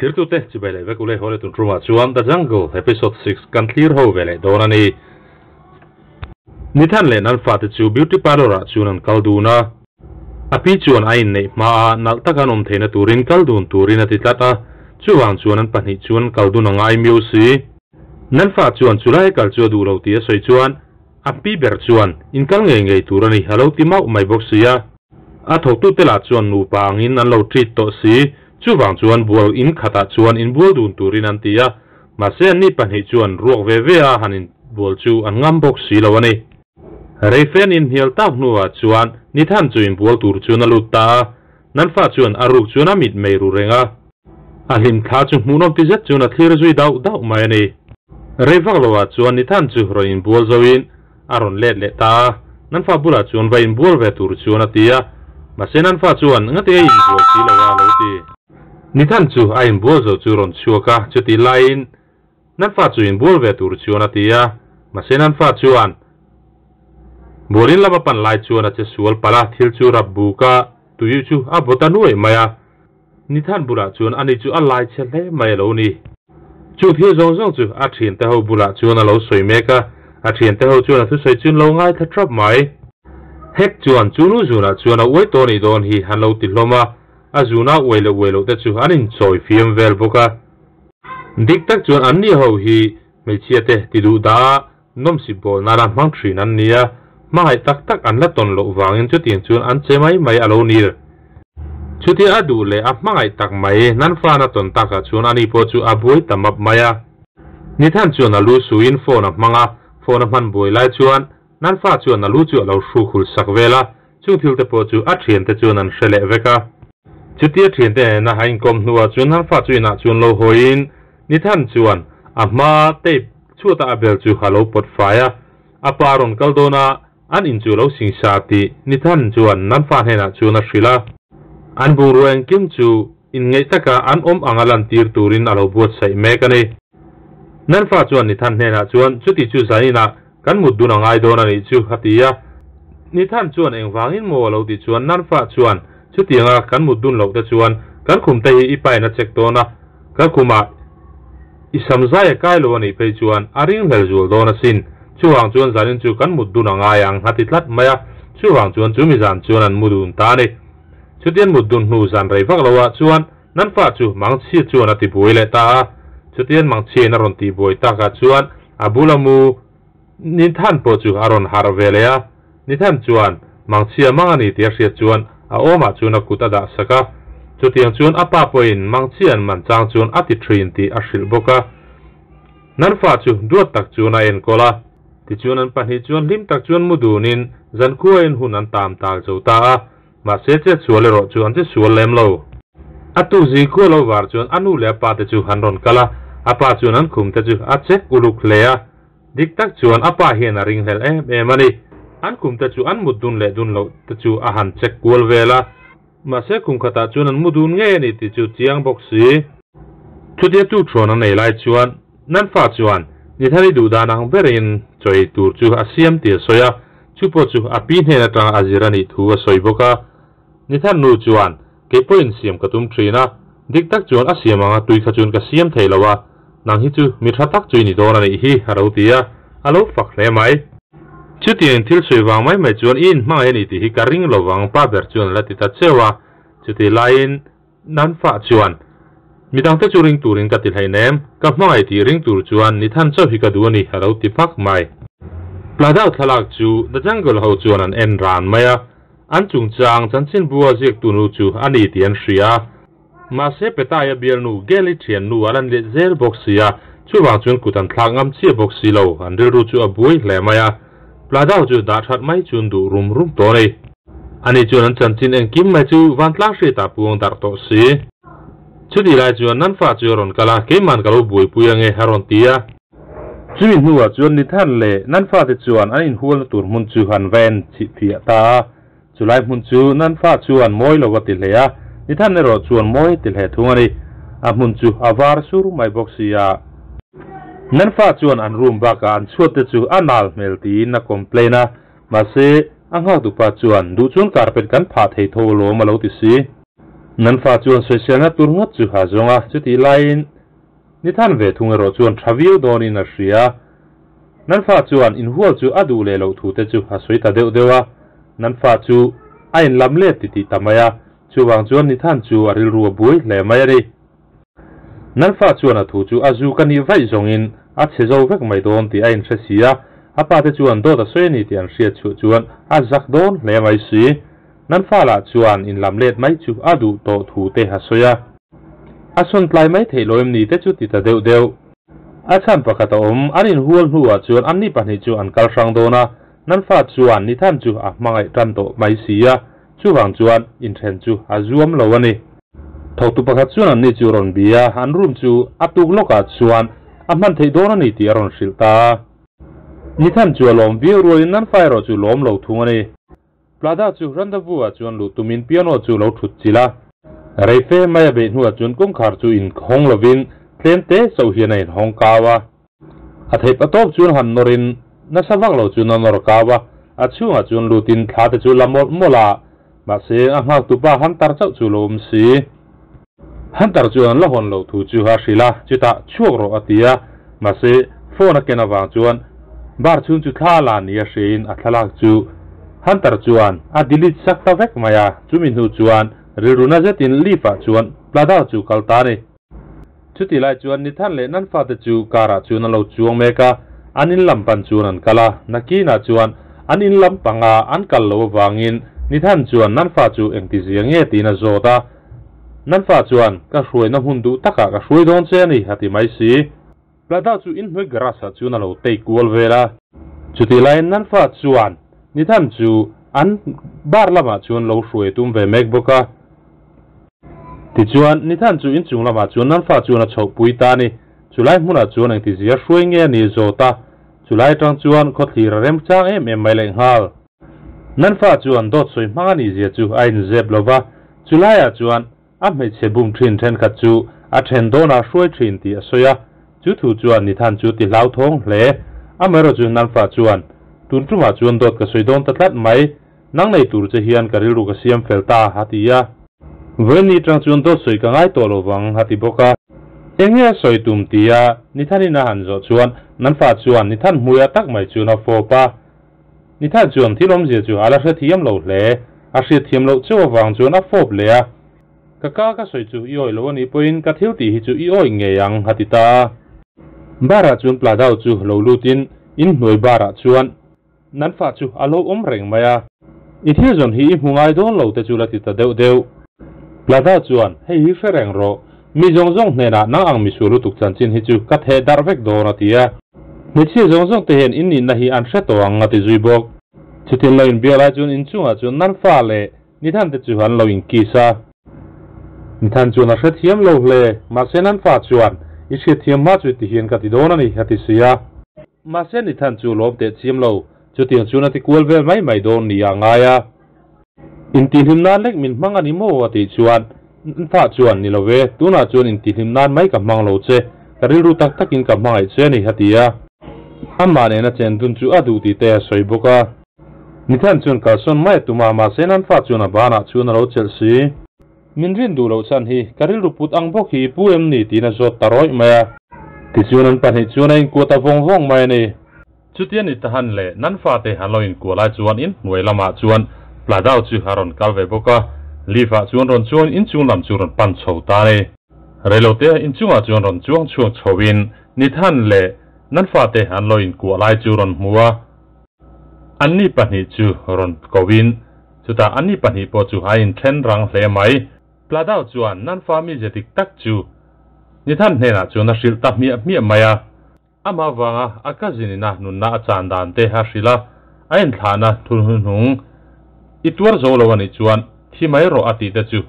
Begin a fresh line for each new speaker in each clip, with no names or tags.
Thirtute chibai leh vek ule haw leh tun tumah chuan The Jungle Episode 6 kan thlir ho ve leh dawn a ni. Nithan leh nan fate chu beauty parlour ah chuan an kal dun a. A pi chuan a inneih hma a nalh taka an awm theihna turin kal dun turin a ti tlat a, chuvang chuan an pahnih chuan kal dun a ngai miau si. Nan fa chuan chulai kal chu a duh lo tih a sawi chuan a pi ber chuan in kal ngei ngei tur a ni a lo ti mauh mai bawk si a. A thawktute lah chuan nupa angin an lo treat tawh si, chuvang chuan bual in khatah chuan inbual dun turin an ti a, mahse anni pahnih chuan ruak ve ve a han inbual chu an ngam bawk si lo a ni. Reifen inhnial tak hnuah chuan Nithan chu inbual tur chuan a lut ta a, Nanfa chuan a ruk chuan a mit mei ru reng a, a hlim thla chu hmuhnawm ti zet chuan a thlir zui dauh dauh mai a ni. Rei vak loah chuan Nithan chu rawn inbual zoin a rawn let leh ta a, Nanfa bulah chuan va inbual ve tur chuan a ti a, mahse Nanfa chuan ngati a inbual si lo a lo ti. Nithan chu a inbual zo chu rawn chhuak a, chutih laiin Nanfa chu inbual ve tur chuan a ti a, mahse Nanfa chuan bualin lama pan lai chuan a che sual palh a, thil chu rap buk a, tui chu a bawt a nuaih mai a. Nithan bulah chuan ani chu a lai chhe hle mai a lo ni. Chu thil zawng zawng chu a thiante ho bulah chuan a lo sawi mek a, a thiante ho chuan a thusawi chu an lo ngaithla tap mai. Hek chuan chu nu zunah chuan a uai tawh nih dawn hi an lo ti hlawm a, a zuna uai leh uai loh te chu an inchawi fiam vel bawk a. Dik tak chuan anni ho hi hmeichhia te ti duh dah a, nawmsip bawl nana hmang thin an ni a, hmangaih tak tak an la tawn loh vangin chutiang chuan an che mai mai a lo ni. Chutia a duh leh a hmangaih tak mai nan fan a tawn takah chuan ani pawh chu a buai ta map mai a. Nithan chuan a lu suin phone a hmang a, phone a hman buai lai chuan nan fa chuan a lu chu a lo hruk hul sak vel a, chung thil te pawh chu a thiante chuan an hre leh vek a. Chutia thiante nena a inkawm hnuah chuan nan fa chu inah chuan lo hawiin Nithan chuan a hma tape chhuata a bel chu a lo pawt fai a, a pa rawn kal dawn a, an in chu a lo sing sa tih Nithan chuan nan fa hnenah chuan a hrilh a. An bungrua engkim chu inngeih taka an awm anga lantir turin a lo buatsaih mek a ni. Nan fa chuan Nithan hnenah chuan chuti chu zaninah kan mut dun a ngai dawn a nih chu a ti a. Nithan chuan engvangin maw a lo tih chuan Nan fa chuan chutianga kan mut dun loh te chuan kan khum te hi i pain a check dawn a, Ka khumah i sam zai a kai lo a nih phei chuan a ringhlel zual dawn asin. Chuvang chuan zanin chu kan mut dun a ngai ang a ti tlat mai a, chuvang chuan chu mi zan chuan an mu dun ta a ni. Chutian mut dun hnu zan rei vak loah chuan nan fa chu Mangchhia chuan a ti buai leh ta a, chutian Mangchhiain a rawn tih buai takah chuan a bula mu Nithan pawh chu a rawn harh ve leh a, Nithan chuan Mangchhia mang a ni tih a hriat chuan a awmah chuan a kut a dah sak a, chutiang chuan a pa pawhin Mangchhia an man chang chuan a ti thin tih a hrilh bawk a. Nan fa chu duat tak chuan a enkawl a. Tichuan an pahnih chuan hlim tak chuan mu dunin zankhuain hun an tam tak zo ta a, mahse chetsual erawh chu an chesual lem lo. A tu zingkhua lo var chuan a nu leh a pa te chu an rawn kal a, a pa chuan an khum te chu a chek uluk hle a. Dik tak chuan a pa hian a ringhlel em em a ni. An kum te chu an mut dun leh dun loh te chu a han check kual vel a. Mahse kum khatah chuan an mu dun ngei a ni tih chu chiang bawk si. Chutia tu thuan a nei lai chuan nan fa chuan Nithari duh dan ang berin chawi tur chu a siam tih a sawi a, chu pawh chu a pi hnen atanga a zir a nih thu a sawi bawk a. Nithan nu chuan Kei pawhin siam ka tum thin a, dik tak chuan a siam anga tui kha chuan ka siam thei lo a, nang hi chu mi tha tak chu i ni dawn a nih hi, a lo ti a, a lo fak hle mai. Chutiang thil sawi vang mai mai chuan i inhmangaih a ni tih hi ka ring lo vang, pa ber chuan a la ti ta cheu a, chutih laiin nan fah chuan midangte chu ring turin ka ti hleinem, ka hmangaih tih ring tur chuan ni than chauh hi ka duh a ni, a lo ti hmak mai. Pladao thlalak chu The Jungle ho chuan an en ran mai a. An chungchang chanchinbu a ziaktu nu chu a ni tih an hria. Mahse Petai a bialnu Geli thiannu an an let zel bawk si a, chuvang chuan kut an thlak ngam chiah bawk si lo, an rilru chu a buai hle mai a. Pladao chu dah that mai chuan duh rum rum tawh a ni. Ani chuan an chanchin engkim mai chu vantlang hriatah puang darh tawh si. Chutih lai chuan nan fa chu a rawn kal a, keiman ka lo buaipui ange a rawn ti a. Chumi hnuah chuan Nithan leh nan fate chuan an inhualna tur hmun chu an va en chhihfiah ta a. Chulai hmun chu nan fa chuan mawi lo a ti hle a, Nithan erawh chuan mawi a ti hle thung a ni. A hmun chu a var sur mai bawk si a. Nan fa chuan an room bakah an chhuat te chu a nal hmel tiin a complain a, mahse a nghaktupa chuan duh chuan carpet kan phah thei tho alawm a lo ti si. Nan fa chuan sawiselna tur ngawt chu a zawng a, chutih laiin ni than ve thung erawh chuan tha viau dawnin a hria. Nan fa chuan inhual chu a duh leh loh thu te chu a sawi ta deuh deuh a, nan fa chu a inlam let titih ta mai a, chuvang chuan ni than chu a rilru a buai hle mai a ni. Nan fa chuan a thu chu a zu ka nih vaih zawngin a chhe zo vek mai dawn tih a inhre si a, a pa te chuan dawt a sawi a ni tih an hriat chhuah chuan a zak dawn hle mai si. Nan fa lah chuan inlam let mai chu a duh tawh thu te a sawi a. A sawn tlai mai theih lo em ni te chu ti ta deuh deuh. A chhan pakhat a awm, an inhual hnuah chuan anni pahnih chu an kal hrang dawn a, nan fa chuan Nithan chu a hmangaih tan tawh mai si a, chuvang chuan inthen chu a zuam lo a ni. Thawktu pakhat chuan anni chu rawn bi a, an room chu a tuk lawkah chuan a hman theih dawn a ni tih a rawn hrilh ta a. Nithan chu a lawm viau rualin nan fa erawh chu lawm lo thung a ni. Plada chu rendezvous ah chuan luh tumin piano chu lo thut chilh a. Reife mai a beih hnuah chuan kawngkhar chu inhawng lovin tlem te chauh hian a inhawng kau a. A theih patawp chuan han nawrin nasa vak lo chuan a nawr kau a, a chhungah chuan lutin thla te chu la mawlh mawlh a, mahse a nghaktu pa Hunter chauh chu lo awm si. Hunter chuan an la hawn loh thu chu a hrilh a, chutah chhuak rawh a ti a, mahse phone a ken avang chuan bar chhung chu thla la ni a hriain a thlalak chu Hunter chuan a delete sak ta vek mai a, chumi hnu chuan rilru na zetin lift ah chuan Pladao chu kal ta a ni. Chutih lai chuan Nithan leh nan fate chu car ah chuan an lo chuang mek a, an in lam pan chuan an kal a, nakinah chuan an in lam panga an kal loh avangin Nithan chuan nan fa chu engtizia nge tiin a zawt a, Nan fa chuan, Ka hruaina hmun duh takah ka hruai dawn che a ni, a ti mai si. Plada chu inhnuai garage ah chuan a lo tei kual vel a. Chutih laiin nan fa chuan Nithan chu an bar lamah chuan lo hruai tum ve mek bawk a. Tichuan, Nithan chu inchung lamah chuan nan fa chuan a chhohpui ta a ni. Chulai hmunah chuan engtizia hruai nge a ni zawt a. Chulai atang chuan khawthlir a remchang em em mai lehnghal. Nan fa chuan dawt sawi hmang a nih zia chu a inzep lo va, chu laiah chuan a hmeichhe bum thin thenkhat chu a then dawnah hruai thin tih a sawi a, chu thu chuan Nithan chu ti hlauthawng hle. Amaherawh chu Nan fa chuan, Tun tumah chuan dawt ka sawi dawn ta tlat mai, nang nei tur che hian ka rilru ka siam fel ta, a ti a. Vawiin tang chuan dawt sawi ka ngai tawh lo vang, a ti bawk a. Eng nge a sawi tum tia Nithanin a han zawh chuan Nan fa chuan Nithan hmuia tak mai chuan a fawp a. Nithan chuan thil awmzia chu a la hrethiam lo hle. A hriatthiam loh cheu avang chuan a fawp leh a. Ka ka ka sawi chu i awih lo a nih pawhin ka thil tih hi chu i awih ngei ang, a ti ta a. Bar-ah chuan Pladao chu lo lutin inhnuai bar-ah chuan nan fa chu a lo awm reng mai a. I thil zawn hi i hmu ngai dawn lo te chu la ti ta deuh deuh. Pladao chuan, Hei hi hre reng rawh. Mi zawng zawng hnenah nang ang misual lutuk chanchin hi chu ka theh darh vek dawn a ti a. Hmeichhia zawng zawng te hian in nihna hi an hre tawh ang a ti zui bawk. Chutin lo inbiak lai chuan inchungah chuan nan fa leh Nithan te chu an lo inkiss a. Nithan chuan a hrethiam lo hle, mahse nan fa chuan i hriatthiam hma chu ti hian ka ti dawn a ni a ti si a. Mahse Nithan chu lawm teh chiam lo, chutiang chuan a ti kual vel mai mai dawn ni a ngai a. Intihhlim nan lek min hmang a ni maw? a tih chuan Nfa chuan, Ni lo ve, tunah chuan intihhlim nan mai ka hmang lo che, ka rilru tak takin ka hmangaih che a ni, a ti a. Amah nena chen dun chu a duh tih te a sawi bawk a. Nithan chuan kalsawn mai a tum a, mahse Nfa chuan a banah chuan a lo chelh si. Min rin duh loh chhan hi ka rilru put ang bawk hi i pu em ni? tiin a zawt ta rawih mai a. Tichuan an pahnih chuan a inkuah ta vawng vawng mai a ni. Chutia ni tahan leh nan fate han lo inkuah lai chuan in hnuai lamah chuan Pladao chu a rawn kal ve bawk a, lift ah chuan rawn chuang inchung lam chu rawn pan chho ta a ni. Reilote inchungah chuan rawn chuang chhuak chho in Nithan leh nan fate an lo inkuah lai chu rawn hmu a, anni pahnih chu rawn ko in chutah anni pahnih pawh chu a inthen rang hle mai. Pladao chuan nan fa mizia dik tak chu Nithan hnenah chuan a hrilh ta hmiah hmiah mai a. Amah vanga a cousin ina nunna a chan dan te a hrilh a, a inthlahna thul hnuhnung i tuar zo lo a nih chuan thi mai rawh a tih te chu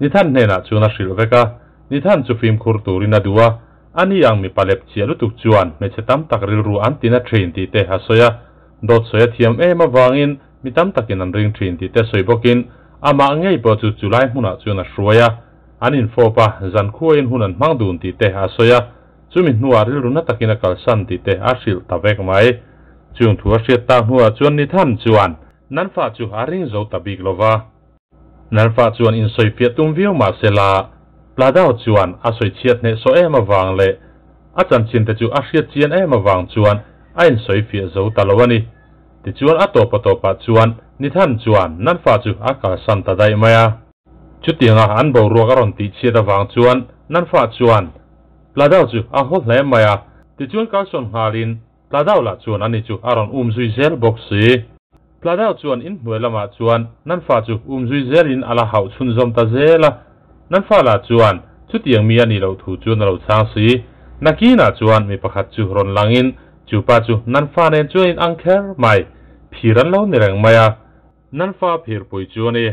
Nithan hnenah chuan a hrilh vek a, Nithan chu fimkhur turin a duh a, ani ang mipa lep chiah lutuk chuan hmeichhe tam tak rilru an tina thin tih te a sawi a, dawt sawi a thiam em avangin mi tam takin an ring thin tih te sawi bawkin amah ngei pawh chu chulai hmunah chuan a hruai a, an infawp a, zankhuain hun an hmang dun tih te a sawi a. Chumi hnuah rilru na takin a kalsan tih te a hrilh ta vek mai. Chung thu a hriat tak hnuah chuan Nithan chuan nan fa chu a ring zo ta bik lo va. Nanfa chuan insawifiah tum viau mah se la, Pladao chuan a sawichhiat hnehsawh em avang leh a chanchin te chu a hriat chian em avang chuan a insawifiah zo ta lo a ni. Tichuan a tawp a tawpah chuan Nithan chuan Nanfa chu a kalsan ta daih mai a. Chutianga an boruak a rawn tihchhiat avang chuan Nanfa chuan Pladao chu a haw hle mai a. Tichuan kalsawn nghalin Tladao lah chuan ani chu a rawn um zui zel bawk si. Tladao chuan in hnuai lamah chuan nan fa chu um zui zelin a la hauh chhunzawm ta zel a. Nan fa lah chuan chutiang mi a nih loh thu chuan a lo chhang si. Nakinah chuan mi pakhat chu rawn langin chu pa chu nan fa nen chuan in ang kher mai. Phir an lo ni reng mai a. Nan fa phirpui chu a ni.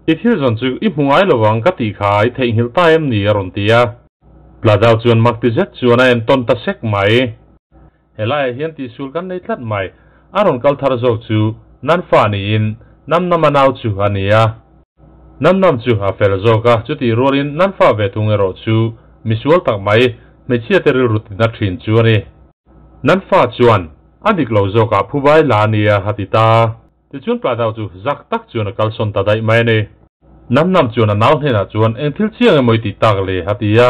I thil zawn chu i hmu ngai lo ang ka tih kha i theihnghilh ta em ni a rawn ti a. Pladao chuan mak ti zet chuan a entawn ta sek mai. Helaiah hian tihsul kan nei tlat mai. A rawn kal thar zawk chu nan fa niin Nam Nama nau chu a ni a. Nam Nam chu a fel zawk a, chutih rualin nan fa ve thung erawh chu misual tak mai, hmeichhia te rilru tina thin chu a ni. Nan fa chuan a dik lo zawkah phubai la a nia a ti ta. Tichuan Pladao chu zak tak chuan a kalsawn ta daih mai a ni. Nam Nam chuan a nau hnenah chuan eng thil chiang emaw i tih tak le a ti a.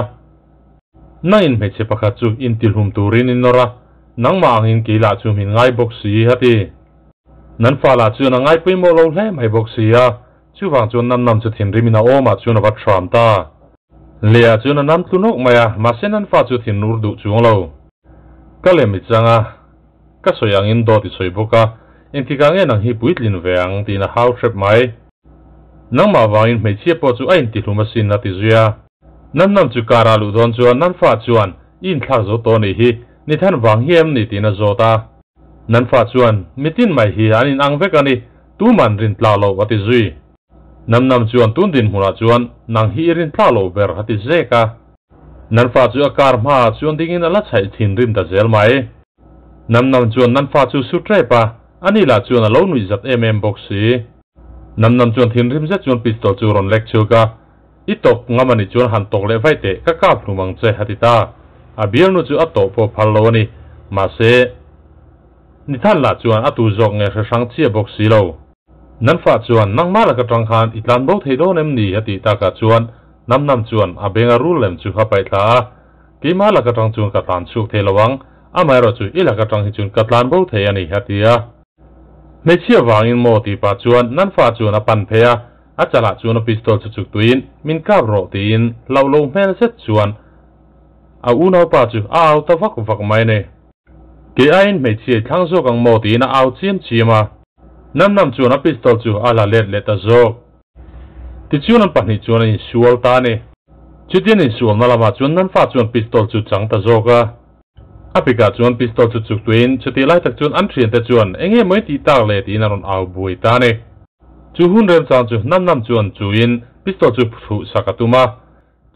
Nangin hmeichhe pakhat chu intihlum turin i nawr a, nangmah angin kei lah chu min ngai bawk si a ti. Nan fa lah chuan a ngai pawimawh lo hle mai bawk si a, chuvang chuan Nam Nam chu thinrimin a awmah chuan a va thram ta. Lehah chuan a nam tlu nawk mai a, mahse nan fa chu thinur duh chuang lo. Ka lem i chang a. Ka sawi angin dawt i sawi bawk a, engtikah nge nang hi puitlin ve ang tiin a hau hrep mai. Nangmah vangin hmeichhia pawh chu a intihlum asin a ti zui a. Nan nam chu car a luh dawn chuan nan fa chuan i inthlak zo tawh anih hi, ni than vang hi em ni tiin a zawt a. Nan fa chuan mitin mai hi an inang vek a ni, tuman rin tlak loh a ti zui. Nam nam chuan tun dinhmunah chuan nang hi i rin tlak loh ber a ti zek a. Nan fa chu a car hmaah chuan dingin a la chhaih thinrim ta zel mai. Nam Nam chuan nan fa chu su tep a, ani lah chuan a lo nuih zat em em bawk si. Nam Nam chuan thinrim zet chuan pistol chu rawn lek chhuk a, I tawk ngam anih chuan han tawk leh vaih teh, ka kap hlum ang che, a ti ta. A bialnu chu a tawh pawh phal lo a ni. Mahse, Nithan lah chuan a tu zawk nge hre hrang chiah bawk si lo. Nan fa chuan, Nangmah laka tang khan i tlan bo thei dawn em ni? a tih takah chuan Nam Nam chuan a benga rul lem chu a paih thla a. Keimah laka tang chuan ka tlan chhuak thei lo ang, amaherawh chu i laka tang hi chuan ka tlan bo thei a ni, a ti a. Hmeichhia vangin maw tih pah chuan nan fa chuan a pan phei a, a chalah chuan a pistol chu chuk tuiin min kap rawh tiin hlauh lo hmel zet chuan a unaupa chu a au ta vak vak mai a ni. Kei aiin hmeichhia i thlang zawk ang maw tiin a au chiam chiam a. Nam Nam chuan a pistol chu a la let leh ta zawk. Tichuan an pahnih chuan an insual ta a ni. Chutian insualna lamah chuan nan fa chuan pistol chu chang ta zawk a. A pikah chuan pistol chu chuk tuiin chutih lai tak chuan an thiante chuan eng nge maw i tih tak le tiin a rawn au buai ta a ni. Chu hun remchang chu nam nam chuan chuin pistol chu phuh sak a tum a.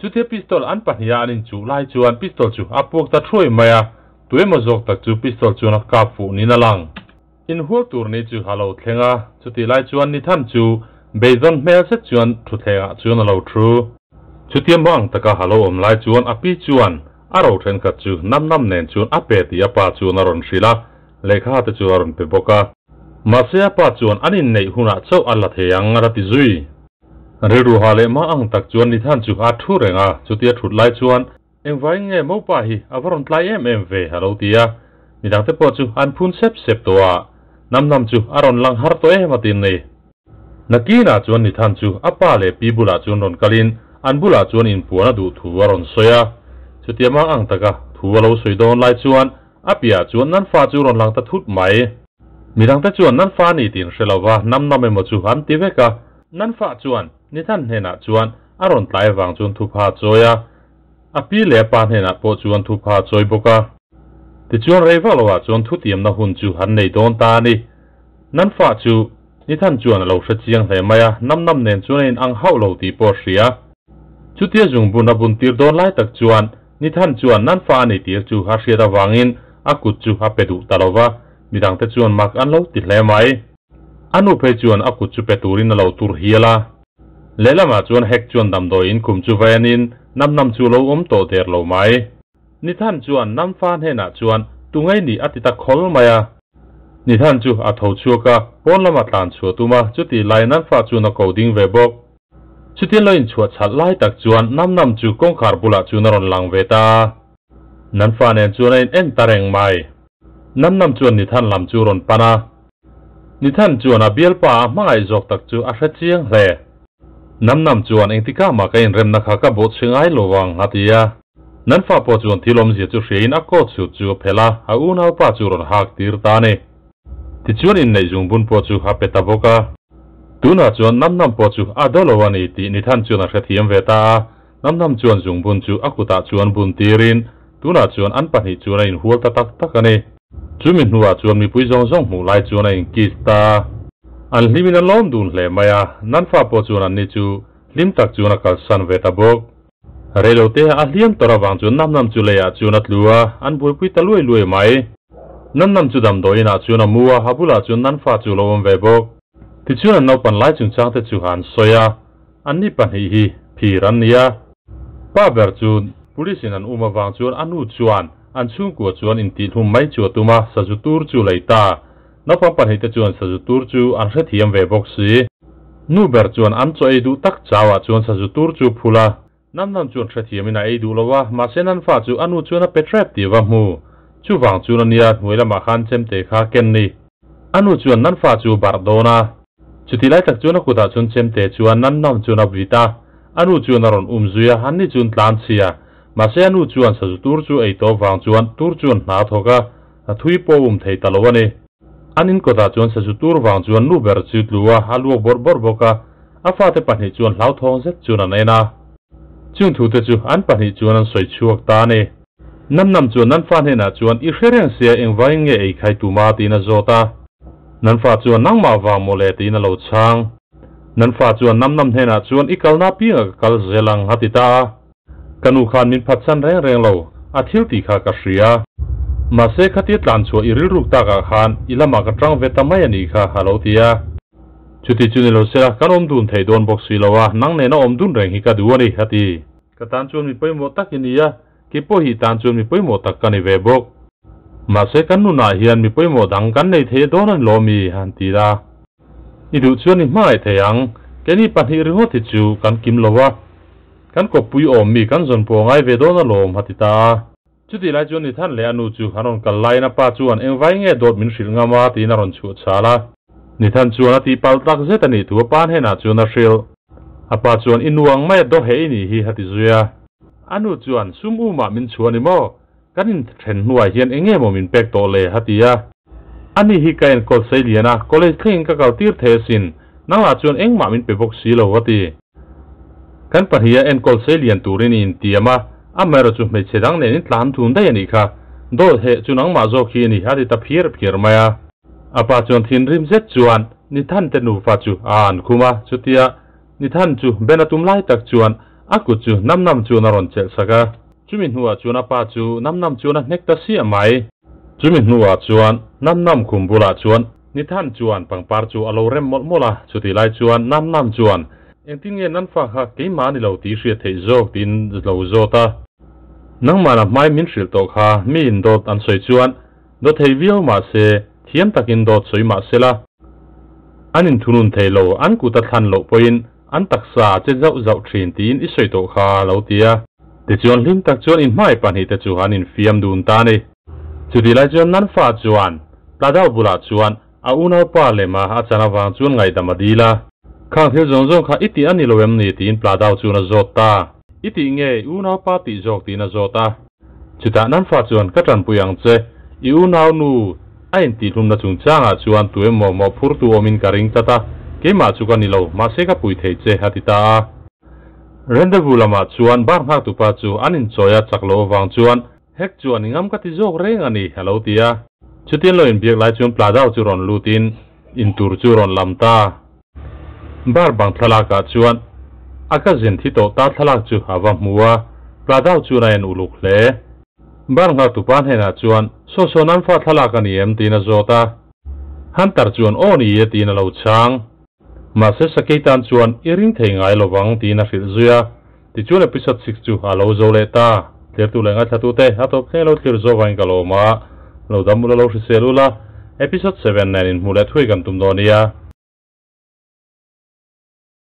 Chutia pistol an pahniha an inchuh lai chuan pistol chu a puak ta thuai mai a, tuemaw zawk tak chu pistol chuan a kap fuh niin a lang. Inhual tur ni chu a lo thleng a, chutih lai chuan Nithan chu beidawn hmel zet chuan thutthlengah chuan a lo thu. Chutia maw ang taka a lo awm lai chuan a pi chuan a ro thenkhat chu nam nam nen chuan a pe tih a pa chuan a rawn hrilh a, lehkha te chu a rawn pe bawk a. Mahse a pa chuan an inneih hunah chauh a la thei ang a la ti zui. Rilru ha leh mah ang tak chuan Nithan chu a thu reng a, chutia thut lai chuan Engvai nge Mopa hi a va rawn tlai em em ve a lo ti a, midangte pawh chu an phun sep sep tawh a, Nam Nam chu a rawn lang har tawh em a tin ni. Nakinah chuan Nithan chu a pa leh pi bulah chuan rawn kalin an bulah chuan inpuan a duh thu a rawn sawi a, chutia mang ang taka thu a lo sawi dawn lai chuan a piahah chuan nan fa chu rawn lang ta thut mai. Midangte chuan nan fa ni tiin hre lova Nam Nam emaw chu an ti vek a, Nan fa chuan Nithan hnenah chuan a rawn tlai avang chuan thupha a chawi a, A pi leh a pa hnenah pawh chuan thupha a chawi bawk a. Tichuan rei vak loah chuan thutiamna hun chu an nei dawn ta a ni. Nan fa chu Nithan chuan a lo hre chiang hle mai a, nam nam nen chuan a inang hauh lo tih pawh a hria. Chutia zungbun a bun tir dawn lai tak chuan Nithan chuan nan fa a ni tir chu a hriat avangin a kut chu a pe duh ta lo va, midangte chuan mak an lo ti hle mai. A nu phei chuan a kut chu pe turin a lo tur hial a. Lehlamah chuan Hek chuan damdawi in kum chu vaenin nam nam chu lo awm tawh der lo mai. Nithan chuan nam fa hnenah chuan tu ngei nih a ti ta khawl mai a. Nithan chu a tho chhuak a, pawn lama tlan chhuah tum a, chutih lai nan fa chuan a ko ding ve bawk. Chutin lo inchhuah chhalh lai tak chuan Nam Nam chu kawngkhar bulah chuan a rawn lang ve ta a. Nan fa nen chuan a in en ta reng mai. Nam Nam chuan Nithan lam chu rawn pan a. Nithan chuan a bialpa a hmangaih zawk tak chu a hre chiang hle. Nam Nam chuan engtikah mah ka inremna kha ka bawh chhe ngai lo vang a ti a. Nan fa pawh chuan thil awmzia chu hriain a coat suit chu a phelh a, a unaupa chu rawn hak tir ta a ni. Tichuan inneih zungbun pawh chu a pe ta bawk a. Tunah chuan Nam Nam pawh chu a do lo a ni tih Nithan chuan a hrethiam ve ta a. Nam Nam chuan zungbun chu a kutah chuan bun tirin tunah chuan an pahnih chuan a inhual ta tak tak a ni. Chumi hnuah chuan mipui zawng zawng hmuh lai chuan a inkiss ta a. An hlimin an lawm dun hle mai a, Nan fa pawh chuan anni chu hlim tak chuan a kalsan ve ta bawk. Reilote a hliam tawrh avang chuan Nam Nam chu leiah chuan a tlu a, an buaipui ta luai luai mai. Nam Nam chu damdawi inah chuan a mu a, a bulah chuan Nan fa chu a lo awm ve bawk. Tichuan an naupan lai chungchang te chu an sawi a, anni pahnih hi phir an ni a. Pa ber chu Police in an um avang chuan a nu chuan an chhungkua chuan intihhlum mai chu a tum a, sazu tur chu lei ta. Naupang pahnih te chuan sazu tur chu an hrethiam ve bawk si. Nu ber chuan an chaw ei duh tak chauah chuan sazu tur chu phul a. Nam Nam chuan hrethiamin a ei duh lo a, mahse nan fa chu a nu chuan a pe ṭep tih va hmu. Chuvang chuan a nia hnuai lamah khan chemte kha ken ni. A nu chuan nan fa chu barh dawn a. Chutih lai tak chuan a kutah chuan chemte chuan Nam Nam chuan a vit a. A nu chuan a rawn um zui a, anni chuan tlan chhia. Mahse a nu chuan sazu tur chu ei tawp vang chuan tur chuan hna a thawk a, a thui pawh um thei ta lo a ni. An inkawtah chuan sazu tur vang chuan nu ber chu tlu a, a luak bawrh bawrh bawk a. A fate pahnih chuan hlauthawng zet chuan an en a. Chung thute chu an pahnih chuan an sawi chhuak ta a ni. Nam Nam chuan an fa hnenah chuan, I hre reng sia, engvangin nge ei khai tuma? tiin a zawt a. Nan fa chuan, Nangmah vang maw le? tiin a lo chhang. Nan fa chuan Nam Nam hnenah chuan, I kalna piangah ka kal zel ang, a ti ta a. Ka nu khan min phatsan reng reng lo, a thil tih kha ka hria. Mahse khatia tlan chhuah i rilruk takah khan i lamah ka tang ve ta mai a nih kha, a lo ti a. Chuti chu ni lo sela, kan awm dun thei dawn bawk si lo a, nang nena awm dun reng hi ka duh a ni, a ti. Ka tan chuan mi pawimawh tak i ni a, kei pawh hi tan chuan mi pawimawh tak ka ni ve bawk. Mahse kan nunah hian mi pawimawh dang kan nei thei dawn a ni lo mi, a han ti a. I duh chuan i hmangaih thei ang. Keini pahnih ringawt hi chu kan kim lo a, kan kawppui awm mi kan zawn pawh ngai ve dawn alawm, a ti ta a. Chutih lai chuan Nithan leh a nu chu an rawn kal laiin a pa chuan engvai nge dawt min hrilh ngam a tiin a rawn chhuah chhal a. Nithan chuan a tihpalh tak zet a nih thu a pa hnenah chuan a hrilh. A pa chuan i nu ang maia daw heh i nih hi a ti zui a. A nu chuan sum umah min chhuah a ni maw? Kan inthen hnuah hian eng nge maw min pek tawh le? a ti a. Ani hi ka enkawl sei lian a, college thlengin ka kal tir thei asin, nanglah chuan engmah min pe bawk si lo, a ti. Kan pahniha enkawl sei lian turin i intiam a, amaherawh chu hmeichhe dang nen in tlan thun daih a nih kha, dawt heh chu nangmah zawk hi a ni, a ti ta phiar phiar mai a. A pa chuan thinrim zet chuan Nithan te nufa chu a an khum a, chutia Nithan chu Ben a tum lai tak chuan a kut chu Nam Nam chuan a rawn chelh sak a. Chumi hnuah chuan a pa chu Nam Nam chuan a hnek ta siah mai. Chumi hnuah chuan Nam Nam khum bulah chuan Nithan chuan pangpar chu a lo rem mawlh mawlh a, chutih lai chuan Nam Nam chuan, Engtin nge nan fa kha keimah ni lo tih hriat theih zawk tiin lo zawt a. Nangmah la hmai min hrilh tawh kha mi in dawt an sawi chuan dawt thei viau mah se, thiam takin dawt sawi mah se la. An inthunun thei lo, an kut a thlan loh pawhin an taksa a che zauh zauh thin tiin i sawi tawh kha a lo ti a. Tichuan hlim tak chuan inhmai pahnih te chu an infiam dun ta a ni. Chutih lai chuan nan fa chuan Tladau bulah chuan a unaupa lema a chan avang chuan ngaihdam a dil a. Khang thil zawng zawng kha i tih a ni lo em ni tiin Tladau chuan a zawt ta. I tih nge i unaupa tih zawk tiin a zawt a. Chutah nan fa chuan ka tanpui ang che, i unau nu a intihhlumna chungchangah chuan tu emaw mawhphurtu awmin ka ring tlat a, keimah chu ka ni lo, mahse ka pui thei che, a ti ta a. Rendezvous lamah chuan bar nghaktupa chu an inchawi a chak loh avang chuan hek chuan i ngam ka ti zawk reng a ni, a lo ti a. Chutian lo inbiak lai chuan Pladau chu rawn lutin intur chu rawn lam ta. Bar bang thlalakah chuan a ka zin thi tawh ta thlalak chu a va hmu a, Pladau chuan a en uluk hle. Bar nghaktupa hnenah chuan, Saw saw nan fa thlalak a ni em? tiin a zawt a. Hunter chuan, Aw ni e tiin a lo chhang. Mahse Sakei tan chuan i ring thei ngai lovang tiin a hrilh zui a. Tichuan episode 6 chu a lo zo leh ta. Thlirtu leh ngaithlatute a tawp thleng lo thlir zawk vangin ka lawm a, lo dam ula lo hrisel ula, episode 7 nen inhmuh leh thuai kan tum dawn nia.